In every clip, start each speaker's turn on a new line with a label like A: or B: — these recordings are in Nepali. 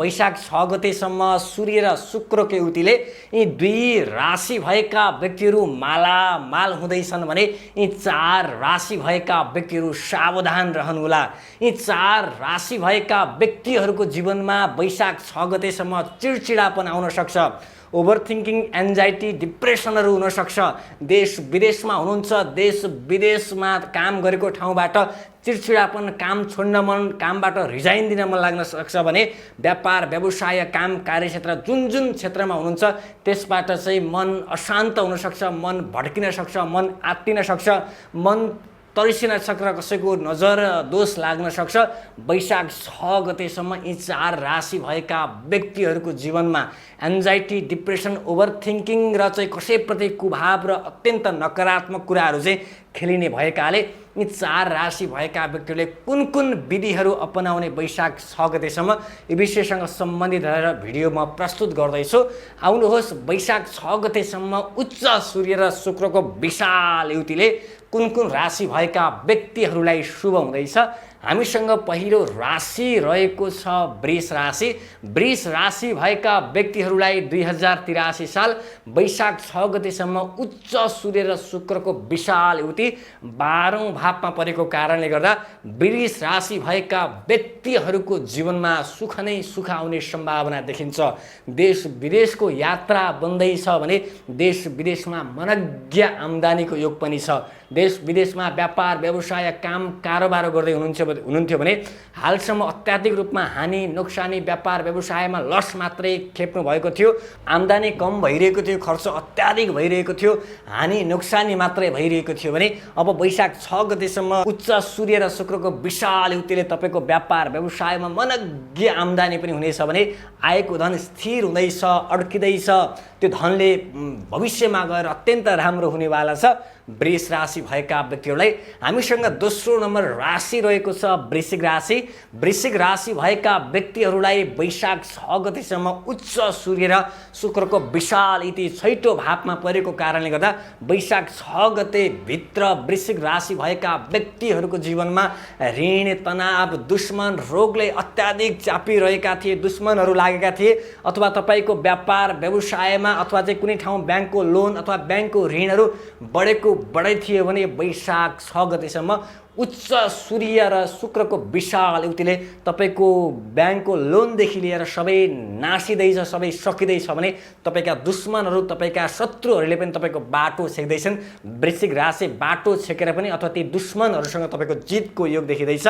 A: वैशाख 6 गतेसम्म सूर्य र शुक्रको युतिले यी दुई राशि भएका व्यक्तिहरू मालामाल हुँदैछन् भने यी 4 राशि भएका व्यक्तिहरू सावधान रहनुहोला। यी 4 राशि भएका व्यक्तिहरूको जीवनमा वैशाख 6 गतेसम्म चिडचिडापन आउन सक्छ। ओभरथिङ्किङ, एन्जाइटी, डिप्रेसनहरू हुन सक्छ। देश विदेशमा हुनुहुन्छ, देश विदेशमा काम गरेको ठाउँबाट चिडचिडापन, काम छोड्न मन, कामबाट रिजाइन दिन मन लाग्न सक्छ भने व्यापार, व्यवसाय, काम, कार्यक्षेत्र जुन क्षेत्रमा हुनुहुन्छ त्यसबाट चाहिँ मन अशान्त हुन सक्छ, मन भड्किन सक्छ, मन आत्तिन सक्छ, मन तर्सिन सक्छ, कसैको नजर दोष लाग्न सक्छ। वैशाख 6 गतेसम्म यी 4 राशि भएका व्यक्तिहरूको जीवनमा एन्जाइटी, डिप्रेसन, ओभरथिङ्किङ र चाहिँ कसैप्रति कुभाव र अत्यन्त नकारात्मक कुराहरू चाहिँ खेलिने भएकाले यी 4 राशि भएका व्यक्तिहरूले कुन विधिहरू अपनाउने वैशाख 6 गतेसम्म यी विषयसँग सम्बन्धित रहेर भिडियो म प्रस्तुत गर्दैछु। आउनुहोस्, वैशाख 6 गतेसम्म उच्च सूर्य र शुक्रको विशाल युतिले कुन राशि भएका व्यक्तिहरूलाई शुभ हुँदैछ। हामीसँग पहिलो राशि रहेको छ वृष राशि। वृष राशि भएका व्यक्तिहरूलाई 2083 साल वैशाख 6 गतेसम्म उच्च सूर्य र शुक्रको विशाल युति 12औं भावमा परेको कारणले गर्दा वृष राशि भएका व्यक्तिहरूको जीवनमा सुख नै सुख आउने सम्भावना देखिन्छ। देश विदेशको यात्रा बन्दैछ भने देश विदेशमा मनज्ञ आम्दानीको योग पनि छ। देश विदेशमा व्यापार, व्यवसाय, काम, कारोबार गर्दै हुनुहुन्थ्यो भने हालसम्म अत्याधिक रूपमा हानि, नोक्सानी, व्यापार व्यवसायमा लस मात्रै खेप्नु भएको थियो। आम्दानी कम भइरहेको थियो, खर्च अत्याधिक भइरहेको थियो, हानि नोक्सानी मात्रै भइरहेको थियो भने अब वैशाख 6 गतेसम्म उच्च सूर्य र शुक्रको विशाल युतिले तपाईँको व्यापार व्यवसायमा मनज्ञ आम्दानी पनि हुनेछ भने आएको धन स्थिर हुँदैछ, अड्किँदैछ। त्यो धनले भविष्यमा गएर अत्यन्त राम्रो हुनेवाला छ। वृष राशि भएका व्यक्तिहरूलाई हामीसँग दोस्रो नम्बर राशि रहेको छ वृश्चिक राशि। वृश्चिक राशि भएका व्यक्तिहरूलाई वैशाख 6 गतेसम्म उच्च सूर्य र शुक्रको विशाल युति छैटौं भावमा परेको कारणले गर्दा वैशाख 6 गते भित्र वृश्चिक राशि भएका व्यक्तिहरूको जीवनमा ऋण, तनाव, दुश्मन, रोगले अत्याधिक चापिरहेका थिए, दुश्मनहरू लागेका थिए, अथवा तपाईँको व्यापार व्यवसायमा अथवा चाहिँ कुनै ठाउँ ब्याङ्कको लोन अथवा ब्याङ्कको ऋणहरू बढै थियो भने वैशाख 6 गतेसम्म उच्च सूर्य र शुक्रको विशाल युतिले तपाईँको ब्याङ्कको लोनदेखि लिएर सबै नासिँदैछ, सबै सकिँदैछ भने तपाईँका दुश्मनहरू, तपाईँका शत्रुहरूले पनि तपाईँको बाटो छेक्दैछन्। वृश्चिक राशि बाटो छेकेर पनि अथवा ती दुश्मनहरूसँग तपाईँको जितको योग देखिँदैछ।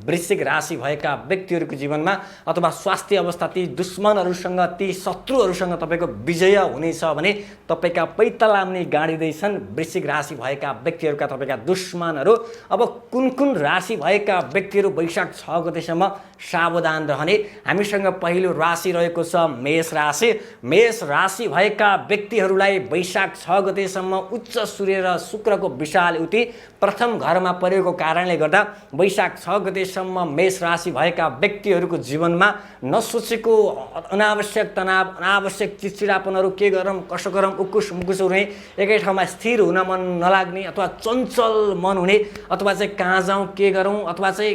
A: वृश्चिक राशि भएका व्यक्तिहरूको जीवनमा अथवा स्वास्थ्य अवस्था ती दुश्मनहरूसँग, ती शत्रुहरूसँग तपाईँको विजय हुनेछ भने तपाईँका पैतालाम्ने गाडिँदैछन् वृश्चिक राशि भएका व्यक्तिहरूका तपाईँका दुश्मनहरू। अब कुन राशि भएका व्यक्तिहरू वैशाख 6 गतेसम्म सावधान रहने हामीसँग पहिलो राशि रहेको छ मेष राशि। मेष राशि भएका व्यक्तिहरूलाई वैशाख 6 गतेसम्म उच्च सूर्य र शुक्रको विशाल युति प्रथम घरमा परेको कारणले गर्दा वैशाख 6 गतेसम्म मेष राशि भएका व्यक्तिहरूको जीवनमा नसोचेको अनावश्यक तनाव, अनावश्यक चिडचिडापनहरू, के गरौँ कसो गरौँ, उकुस मुकुस हुने, एकै ठाउँमा स्थिर हुन मन नलाग्ने अथवा चञ्चल मन हुने, अथवा चाहिँ कहाँ जाउँ, के गरौँ, अथवा चाहिँ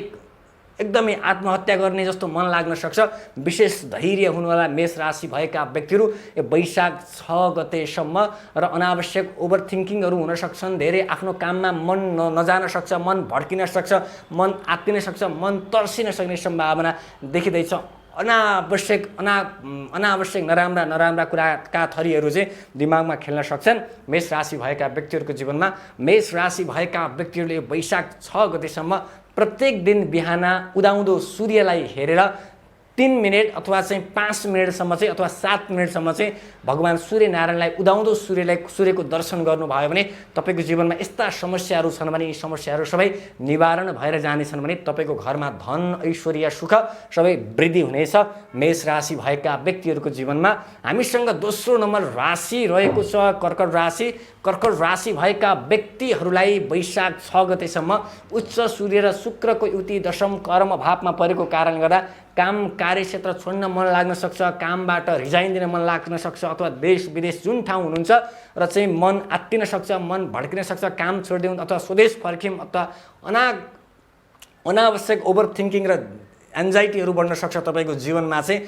A: एकदमै आत्महत्या गर्ने जस्तो मन लाग्न सक्छ। विशेष धैर्य हुनेवाला मेष राशि भएका व्यक्तिहरू वैशाख 6 गतेसम्म र अनावश्यक ओभरथिङ्किङहरू हुन सक्छन्। धेरै आफ्नो काममा मन नजान सक्छ, मन भड्किन सक्छ, मन आत्तिन सक्छ, मन तर्सिन सक्ने सम्भावना देखिँदैछ। अनावश्यक नराम्रा कुराका थरीहरू चाहिँ दिमागमा खेल्न सक्छन् मेष राशि भएका व्यक्तिहरूको जीवनमा। मेष राशि भएका व्यक्तिहरूले वैशाख 6 गतेसम्म प्रत्येक दिन बिहान उदाउँदो सूर्यलाई हेरेर 3 मिनेट अथवा चाहिँ 5 मिनेटसम्म चाहिँ अथवा 7 मिनेटसम्म चाहिँ भगवान सूर्यनारायणलाई उदाउँदो सूर्यको दर्शन गर्नुभयो भने तपाईँको जीवनमा यस्ता समस्याहरू छन् भने यी समस्याहरू सबै निवारण भएर जानेछन् भने तपाईँको घरमा धन, ऐश्वर्य, सुख सबै वृद्धि हुनेछ मेष राशि भएका व्यक्तिहरूको जीवनमा। हामीसँग दोस्रो नम्बर राशि रहेको छ कर्कट राशि। कर्कट राशि भएका व्यक्तिहरूलाई वैशाख 6 गतेसम्म उच्च सूर्य र शुक्रको युति दशम कर्म भावमा परेको कारणले गर्दा काम कार्यक्षेत्र छोड्न मन लाग्न सक्छ, कामबाट रिजाइन दिन मन लाग्न सक्छ, अथवा देश विदेश जुन ठाउँ हुनुहुन्छ र चाहिँ मन आत्तिन सक्छ, मन भड्किन सक्छ, काम छोडिदिउँ अथवा स्वदेश फर्कियौँ अथवा अनावश्यक ओभरथिङ्किङ र एन्जाइटीहरू बढ्न सक्छ तपाईँको जीवनमा चाहिँ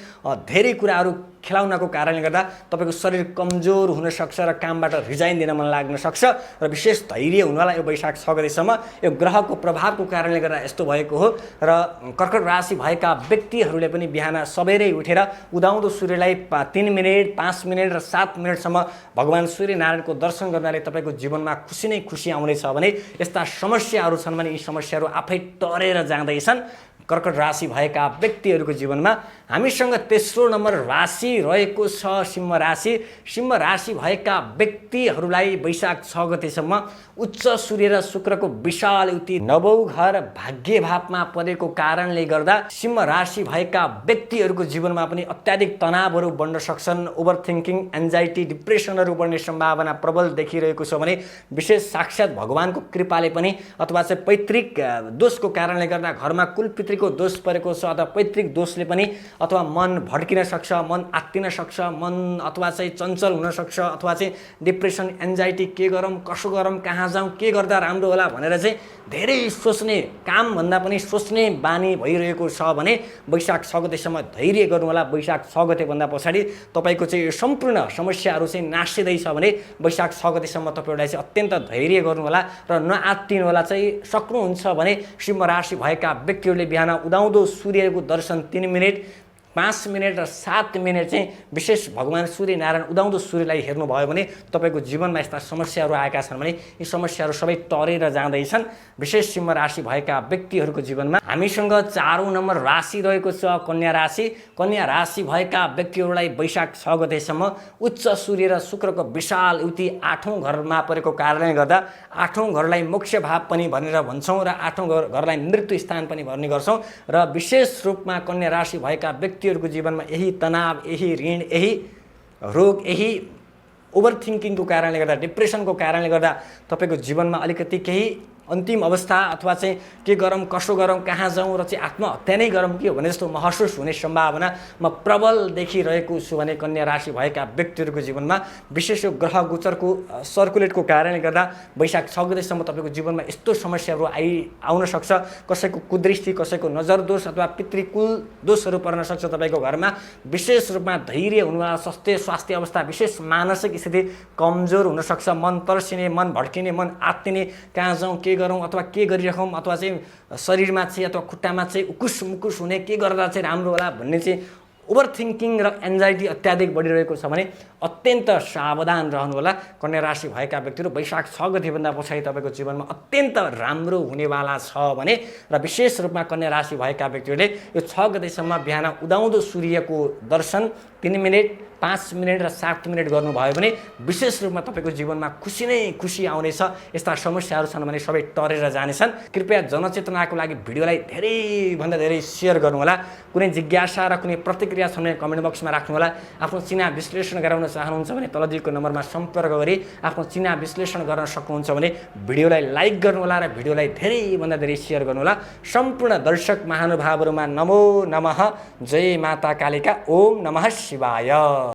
A: धेरै कुराहरू खेलाउनको कारणले गर्दा तपाईँको शरीर कमजोर हुन सक्छ र कामबाट रिजाइन दिन मन लाग्न सक्छ र विशेष धैर्य हुनवाला यो वैशाख 6 गतेसम्म यो ग्रहको प्रभावको कारणले गर्दा यस्तो भएको हो र कर्कट राशि भएका व्यक्तिहरूले पनि बिहान सबेरै उठेर उदाउँदो सूर्यलाई 3 मिनेट 5 मिनेट र 7 मिनेटसम्म भगवान सूर्यनारायणको दर्शन गर्नाले तपाईँको जीवनमा खुसी नै खुसी आउनेछ भने यस्ता समस्याहरू छन् भने यी समस्याहरू आफै टरेर जाँदैछन् कर्कट राशि भएका व्यक्तिहरूको जीवनमा। हामीसँग तेस्रो नम्बर राशि रहेको छ सिंह राशि। सिंह राशि भएका व्यक्तिहरूलाई वैशाख 6 गतेसम्म उच्च सूर्य र शुक्रको विशाल युति नवौं घर भाग्य भावमा परेको कारणले गर्दा सिंह राशि भएका व्यक्तिहरूको जीवनमा पनि अत्याधिक तनावहरू बढ्न सक्छन्। ओभर थिङ्किङ, एन्जाइटी, डिप्रेसनहरू बढ्ने सम्भावना प्रबल देखिरहेको छ भने विशेष साक्षात भगवानको कृपाले पनि अथवा चाहिँ पैतृक दोषको कारणले गर्दा घरमा कुलपितृको दोष परेको छ अथवा पैतृक दोषले पनि अथवा मन भड्किन सक्छ, मन आत्तिन सक्छ, मन अथवा चाहिँ चञ्चल हुन सक्छ अथवा चाहिँ डिप्रेसन, एन्जाइटी, के गरौँ, कसो गरौँ, कहाँ जाउँ, के गर्दा राम्रो होला भनेर चाहिँ धेरै सोच्ने, कामभन्दा पनि सोच्ने बानी भइरहेको छ भने वैशाख 6 गतेसम्म धैर्य गर्नु होला। वैशाख 6 गतेभन्दा पछाडि तपाईँको चाहिँ यो सम्पूर्ण समस्याहरू चाहिँ नासिँदैछ भने वैशाख 6 गतेसम्म तपाईँलाई चाहिँ अत्यन्त धैर्य गर्नु होला र नआत्तिनु होला। चाहिँ सक्नुहुन्छ भने सिंह राशि भएका व्यक्तिहरूले बिहान उदाउँदो सूर्यको दर्शन 3 मिनेट 5 मिनेट र 7 मिनेट चाहिँ विशेष भगवान सूर्यनारायण उदाउँदो सूर्यलाई हेर्नुभयो भने तपाईँको जीवनमा यस्ता समस्याहरू आएका छन् भने यी समस्याहरू सबै टरेर जाँदैछन् विशेष सिंह राशि भएका व्यक्तिहरूको जीवनमा। हामीसँग 4औं नम्बर राशि रहेको छ कन्या राशि। कन्या राशि भएका व्यक्तिहरूलाई वैशाख 6 गतेसम्म उच्च सूर्य र शुक्रको विशाल युति 8औं घरमा परेको कारणले गर्दा 8औं घरलाई मोक्ष भाव पनि भनेर भन्छौँ र 8औं घरलाई मृत्यु स्थान पनि भन्ने गर्छौँ र विशेष रूपमा कन्या राशि भएका व्यक्तिहरूको जीवनमा यही तनाव, यही ऋण, यही रोग, यही ओभर थिङ्किङको कारणले गर्दा, डिप्रेसनको कारणले गर्दा तपाईँको जीवनमा अलिकति केही अन्तिम अवस्था अथवा चाहिँ के गरौँ, कसो गरौँ, कहाँ जाउँ र चाहिँ आत्महत्या नै गरौँ कि भने जस्तो महसुस हुने सम्भावना म प्रबल देखिरहेको छु भने कन्या राशि भएका व्यक्तिहरूको जीवनमा विशेष यो ग्रह गोचरको सर्कुलेटको कारणले गर्दा वैशाख 6 गतेसम्म तपाईँको जीवनमा यस्तो समस्याहरू आउन सक्छ। कसैको कुदृष्टि, कसैको नजर दोष अथवा पितृकुल दोषहरू पर्न सक्छ तपाईँको घरमा। विशेष रूपमा धैर्य हुनुवा, स्वास्थ्य अवस्था, विशेष मानसिक स्थिति कमजोर हुन सक्छ। मन तर्सिने, मन भड्किने, मन आत्तिने, कहाँ जाउँ, के गरौँ अथवा के गरिराखौँ अथवा चाहिँ शरीरमा चाहिँ अथवा खुट्टामा चाहिँ उकुस मुकुस हुने, के गर्दा चाहिँ राम्रो होला भन्ने चाहिँ ओभर थिङ्किङ र एन्जाइटी अत्याधिक बढिरहेको छ भने अत्यन्त सावधान रहनु होला। कन्या राशि भएका व्यक्तिहरू वैशाख 6 गतेभन्दा पछाडि तपाईँको जीवनमा अत्यन्त राम्रो हुनेवाला छ भने र विशेष रूपमा कन्या राशि भएका व्यक्तिहरूले यो 6 गतेसम्म बिहान उदाउँदो सूर्यको दर्शन 3 मिनेट 5 मिनेट र 7 मिनेट गर्नुभयो भने विशेष रूपमा तपाईँको जीवनमा खुसी नै खुसी आउनेछ। यस्ता समस्याहरू छन् भने सबै टरेर जानेछन्। कृपया जनचेतनाको लागि भिडियोलाई धेरैभन्दा धेरै सेयर गर्नुहोला। कुनै जिज्ञासा र कुनै प्रतिक्रिया छ भने कमेन्ट बक्समा राख्नुहोला। आफ्नो चिना विश्लेषण गराउन चाहनुहुन्छ भने तल दिएको नम्बरमा सम्पर्क गरी आफ्नो चिना विश्लेषण गर्न सक्नुहुन्छ भने भिडियोलाई लाइक गर्नुहोला र भिडियोलाई धेरैभन्दा धेरै सेयर गर्नुहोला। सम्पूर्ण दर्शक महानुभावहरूमा नमो नमः। जय माता कालिका। ओम नमः शिवाय।